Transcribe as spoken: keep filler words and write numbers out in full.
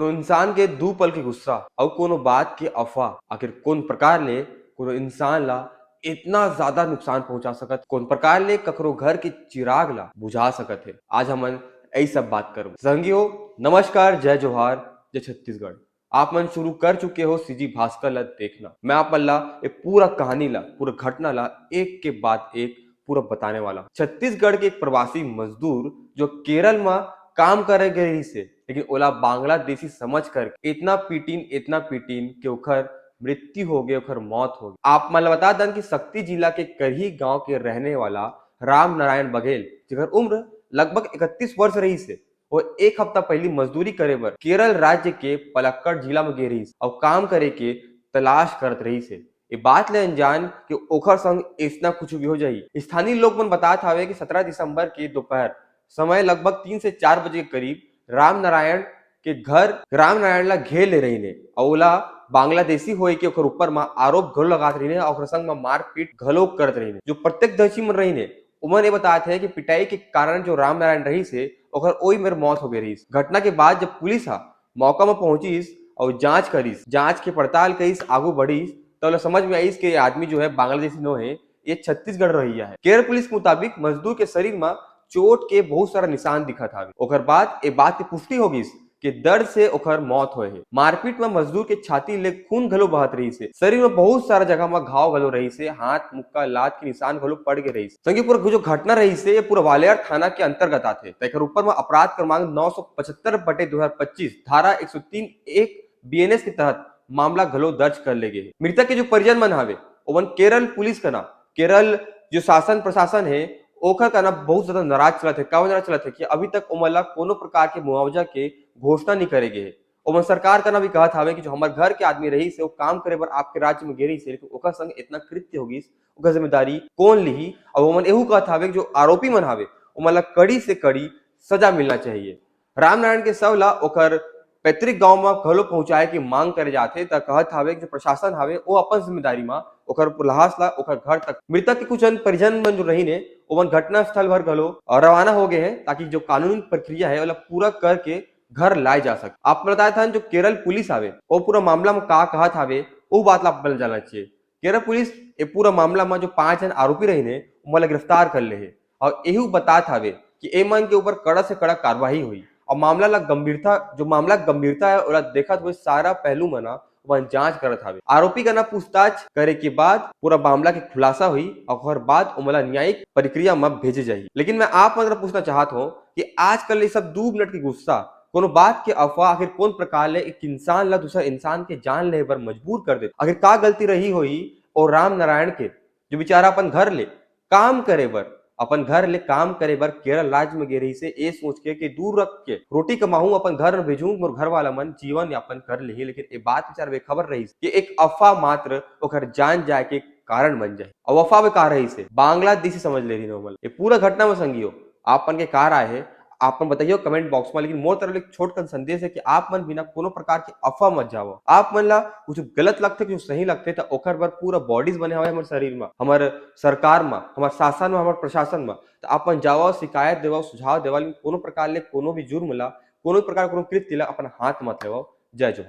इंसान के दू पल के गुस्सा अउ कोनो बात के अफवाह आखिर कोन प्रकार ले कोनो इंसान ला इतना ज्यादा नुकसान पहुंचा सकत, कोन प्रकार ले ककरो घर के चिराग ला बुझा सकत हे। आज हमन यही सब बात करबो। संगी हो, नमस्कार, जय जोहार, जय छत्तीसगढ़। आप मन शुरू कर चुके हो सीजी भास्कर ला देखना। मैं आप मन ला ये पूरा कहानी ला, पूरा घटना ला एक के बाद एक पूरा बताने वाला। छत्तीसगढ़ के एक प्रवासी मजदूर जो केरल में काम करे गए रहिस हे, लेकिन ओला बांग्लादेशी समझ कर इतना पीटिन, इतना पीटिन कि ओखर मृत्यु हो गए, ओखर मौत हो गए। आप मन ला बता दन कि सक्ती जिला के करही गांव के रहने वाला राम नारायण बघेल, जेकर उम्र लगभग इकतीस वर्ष रहिस हे, वो एक हफ्ता पहली मजदूरी करे बर केरल राज्य के पलक्कड़ जिला में गे रहिस अउ काम करे के तलाश करत रहिस हे। ये बात ले अनजान कि ओखर संग ऐसना कुछ भी हो जाही। स्थानीय लोग मन बतात हावे कि सत्रह दिसंबर के दोपहर समय लगभग तीन से चार बजे के करीब राम नारायण के घर, राम नारायण ला घेर ले रहिन हे अउ ओला बांग्लादेशी होए के ओकर ऊपर म आरोप घलो लगात रहिन हे अउ ओकर संग म मारपीट घलो करत रहिन हे। जो प्रत्यक्षदर्शी मन रहिन हे, ओमन ये बतात हे कि पिटाई के कारण जो राम नारायण रहिस हे, ओकर ओई मेर मौत हो गए रहिस। घटना के बाद जब पुलिस ह मौका म पहुंचिस अउ जांच करिस, जांच के पड़ताल करिस, आगू बढ़िस, त ओला समझ में आइस कि ये आदमी जो है बांग्लादेशी नो है, ये छत्तीसगढ़ रहइया है। केरल पुलिस के मुताबिक मजदूर के शरीर म चोट के बहुत सारा निशान दिखत हावे। ओकर बाद ए बात के पुष्टि हो गिस कि दर्द से ओकर मौत होए हे। मारपीट म मजदूर के छाती ले खून घलो बहत रहिस हे। शरीर म बहुत सारा जगह म घाव घलो रहिस हे। हाथ, मुक्का, लात के निशान घलो पड़ गे रहिस। संगी, पूरा जो घटना रहिस हे, ये पूरा वालियार थाना के अंतर्गत आथे। त एकर ऊपर म अपराध क्रमांक नौ सौ पचहत्तर बटे दो हज़ार पच्चीस, धारा एक सौ तीन एक बीएनएस के तहत मामला घलो दर्ज कर ले गे हे। मृतक के जो परिजन मन हावे, ओमन केरल पुलिस कना, केरल जो शासन प्रशासन हे, ओखर कना बहुत ज्यादा नाराज चलत हे। काबर नाराज चलत हे कि अभी तक ओमन ला कोनो प्रकार के मुआवजा के घोषणा नहीं करे गे हे। ओमन सरकार कना भी कहत हावे कि जो हमर घर के आदमी रहिस हे, वो काम करे बर आपके राज्य में गे रहिस हे, लेकिन ओकर संग इतना कृत्य हो गिस, ओकर जिम्मेदारी कौन लिही? अउ ओमन एहू कहत हावे कि जो आरोपी मन हावे, ओमन ला कड़ी से कड़ी सजा मिलना चाहिए। रामनारायण के शव ला ओकर पैतृक गांव म घलो पहुंचाए के मांग करे जाथे, त कहत हावे कि जो प्रशासन हावे, वो अपन जिम्मेदारी म ओकर लाश ला ओकर घर तक। मृतक के कुछ अन्य परिजन मन जो रहिन हे, ओमन घटना स्थल भर घलो रवाना हो गए हैं, ताकि जो कानूनी प्रक्रिया है, ओला पूरा करके घर लाए जा सके। आप बताए थन जो केरल पुलिस हावे, वो पूरा मामला म का कहत हावे, वो बात ला आप मन जानना चाहिए। केरल पुलिस ये पूरा मामला म जो पांच जन आरोपी रहिन हे, ओमन ला गिरफ्तार कर ले हे अउ एहू बतात हावे कि ए मन के ऊपर कड़ा से कड़ा कार्रवाई होही अउ मामला ला गंभीरता, जो मामला गंभीरता है, ओला देखत हुए सारा पहलू मन ह ओमन जांच करत हावे। आरोपी कना पूछताछ करे के बाद पूरा मामला के खुलासा होही अउ ओकर बाद ओमन ला न्यायिक प्रक्रिया म भेजे जाही। लेकिन मैं आप मन ला पूछना चाहत हूँ कि आजकल ये सब दू मिनट के गुस्सा, कोनो बात के अफवाह आखिर कौन प्रकार ले एक इंसान ला दूसरा इंसान के जान ले बर मजबूर कर देथे? आखिर का गलती रही होही और राम नारायण के, जो बेचारा अपन घर ले काम करे बर, अपन घर ले काम करे बर केरल राज्य में गे रहिस हे, ए सोच के कि दूर रख के रोटी कमाहूं, अपन घर में भेजूं, मोर घर वाला मन जीवन यापन कर लेही। लेकिन ए बात बेचारा बेखबर रहिस कि एक अफवाह मात्र ओकर जान जाए के कारण बन जाए। अब अफवाह में का रहिस हे, बांग्लादेशी समझ ले रहिन ओमन। ये पूरा घटना में संगी हो, आप मन के का राय हे, आप मन बताइए कमेंट बॉक्स में। लेकिन मोर तरफ ले एक छोटकन संदेश है कि आप मन बिना कोनो प्रकार के अफवाह मत जावो। आप मन ला कुछ गलत लगथे, कुछ सही लगथे, त ओकर बर पूरा बॉडीज बने हवे हमर शरीर में, हमर सरकार में, हमर शासन में, हमर प्रशासन में। त आप मन जावो, शिकायत देवो, सुझाव देवो, लेकिन कोनो प्रकार ले कोनो भी जुर्म ला, कोनो प्रकार कोनो कृत्य ला अपन हाथ मत लेवो। जय जोहार।